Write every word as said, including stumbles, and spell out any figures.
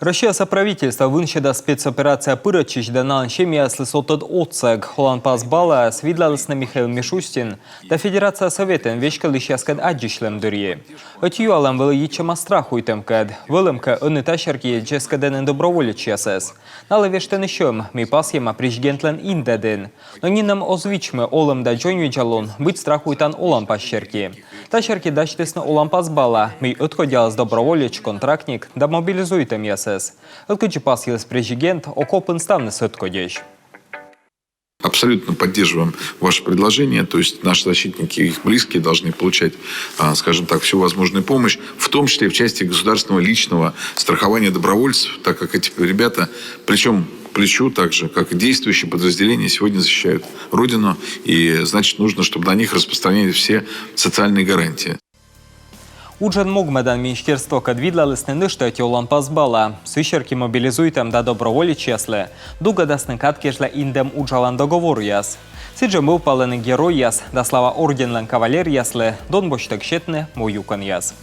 Россияса правительство вынсьӧдас спецоперацияӧ пырӧдчысь да налӧн семьяяслы содтӧд отсӧг. Оланпас балаӧс видлалісны Михаил Мишустин да Федерация Советын веськӧдлысьяскӧд аддзысьлӧм дырйи. Ӧти юалӧм вӧлі йитчӧма страхуйтӧмкӧд. Вӧлӧмкӧ, ӧні та серти чӧскыдӧны доброволечьясӧс. Налы вештӧны сьӧм, мый пасйӧма президентлӧн индӧдын. Но нинӧм оз вичмы олӧм да дзоньвидзалун быть страхуйтан оланпас серти. Та серти дасьтісны оланпас бала, мый ӧткодялас доброволеч, контрактник да мобилизуйтӧмъясӧс. Ӧткодзӧ пасйыліс президент окопын ставныс ӧткодьӧсь. Абсолютно поддерживаем ваше предложение. То есть наши защитники и их близкие должны получать, а, скажем так, всю возможную помощь, в том числе в части государственного личного страхования добровольцев, так как эти ребята плечом к плечу, так же, как и действующие подразделения, сегодня защищают Родину, и, значит, нужно, чтобы на них распространялись все социальные гарантии. Уджӧн могмӧдан министерствокӧд видлалісны нӧшта ӧти оланпас бала. Сы серти мобилизуйтӧм да доброволечьяслы дугӧдасны кад кежлӧ индӧм уджалан договоръяс. Сідзжӧ мӧвпалӧны Геройяс да Слава орденлӧн кавалеръяслы Донбоссьтӧг сетны му юкӧнъяс.